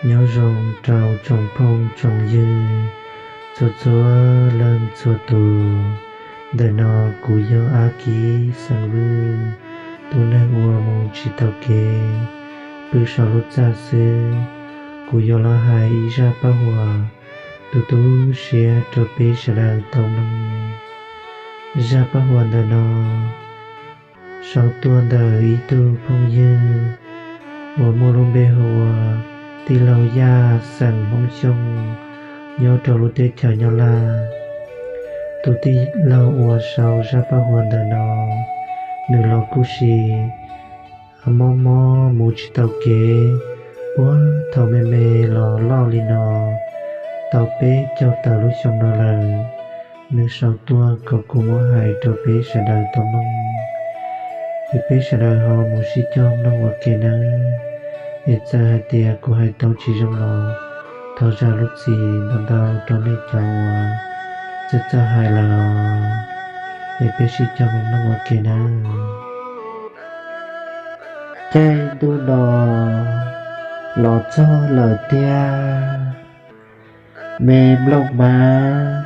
Nyob zoo rau tsoom phooj tsoom ywg txhua txhua leej txhua tus. Ntawm no kuv yog Ab Kiv xeem Vwj, tus neeg uas mus tsis tau kev, pw saum lub txaj xwb. Kuv yuav los hais ib zaj paj huam tu tu siab rau peb sawv daws tau mloog. Zaj paj huam ntawm no sau tuaj ntawm ib tug phooj ywg uas muaj lub npe hu ua tij laug Yaj xeem Hmoob Xyooj, nyob rau lub teb chaws Nyab Laj. Tus tij laug uas sau zaj paj huam ntawm no, nws los kuj sim mob mob mus tsis tau kev, puag thaum me me los loj li no tau peb caug tawm lub xyoo no lawm. Nws sau tuaj kom kuv muab hais rau peb sawv daws tau mloog, es peb sawv daws ho mus sib cog mloog ua ke nawb. Es txawm hais tias kuv hais tau tsis zoo los thov zam lub txim ntau ntau rau nej cov uas txawj txawj hais lawm os. Es peb sib cog mus mloog ua ke nawb. Caij ntuj no los txog lawm tiag, me nplooj mas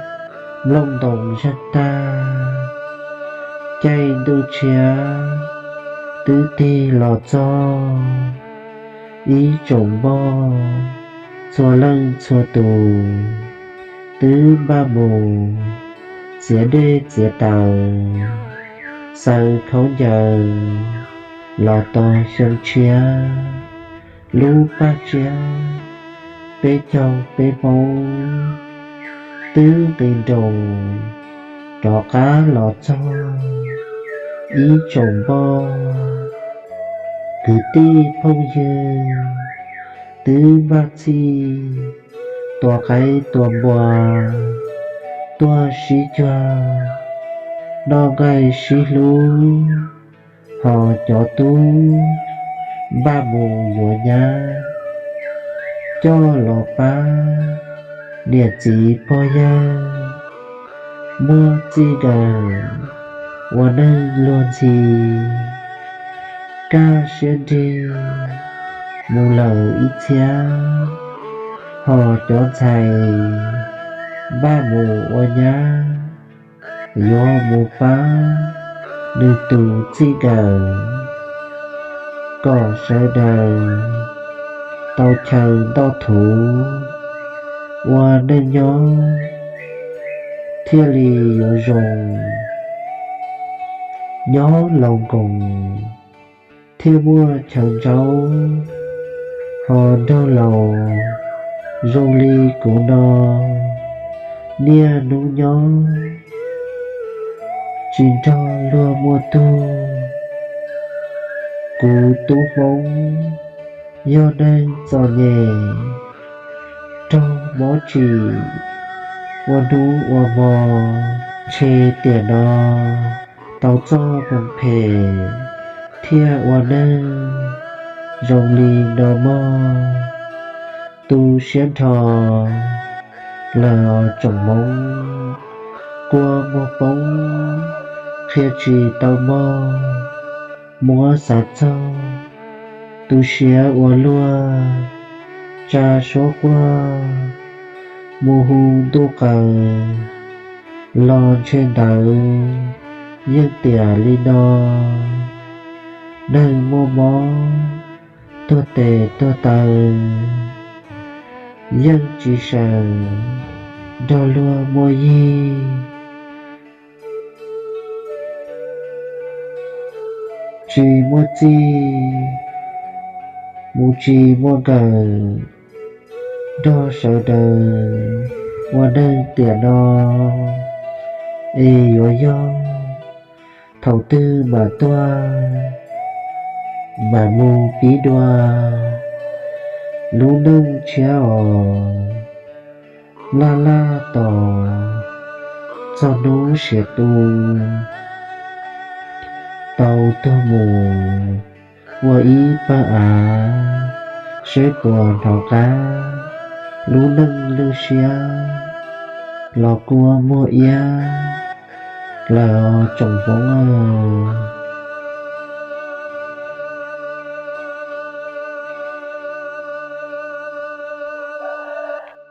nplooj ntoos zeeg tag. Caij ntuj tshiab twb tig los txog, ib tsoom npoj txhua leej txhua tus twb npaj mus txiav dej txiav taws, xaws khaub ncaws los tos xyoo tshiab. Lub paj tsiab peb caug peb Hmoob twb nqis nroos rov qab los txog, ib tsoom npoj kwv tij phooj ywg twb npaj txhij tua qaib tua npua tuaj sib cuag, noj nqaij sib hlub, ho cov tub npaj mus yuav nyab coj los pab niam txiv pog yawg, muaj txij nkawm ua neej luag ntxhi, kaj siab nrig mus lawm ib txhiab, ho cov ntxhais npaj mus ua nyab yuav mus pab nws tus txij nkawm, kom sawv daws tau chaw ntoj thuv ua neej nyob thiaj li yuav zoo. Nyob laus nkoos thiaj muaj chaw ntsaub, ho nraug laus zoo li kuv no, niaj hnub nyob tsis nrog luag muaj tug. Kuv tub Hmoob yog neeg txom nyem, raug mob tsim ua hnub ua hmo, ntshe tiam no tau txoj hmoov phem thiaj ua neeg zoo li no mog. Tu siab nrho lawm tsoom Hmoob, kua muag poob qhia tsis tau mog. Muab xav txog tu siab ua luaj, tsa suab quaj mus hu ntuj qaws los ntshe ntawd yeej tiam li no. Neeg muaj mob tuag tes tuag taw yeej tsis sawm nrog luag muaj yig. Tsis muaj txij mus tsis muaj nkawm, nrog sawv daws ua neeg tiam no, es yuav yog thaum twg mam tuag mam mus pib dua lub neej tshiab os. Laj laj tos txog hnub siav tu, tau tuag mus ua ib pawg av, seb puas hnov qab lub neej lwj siab los kua muag iab lawm tsoom Hmoob.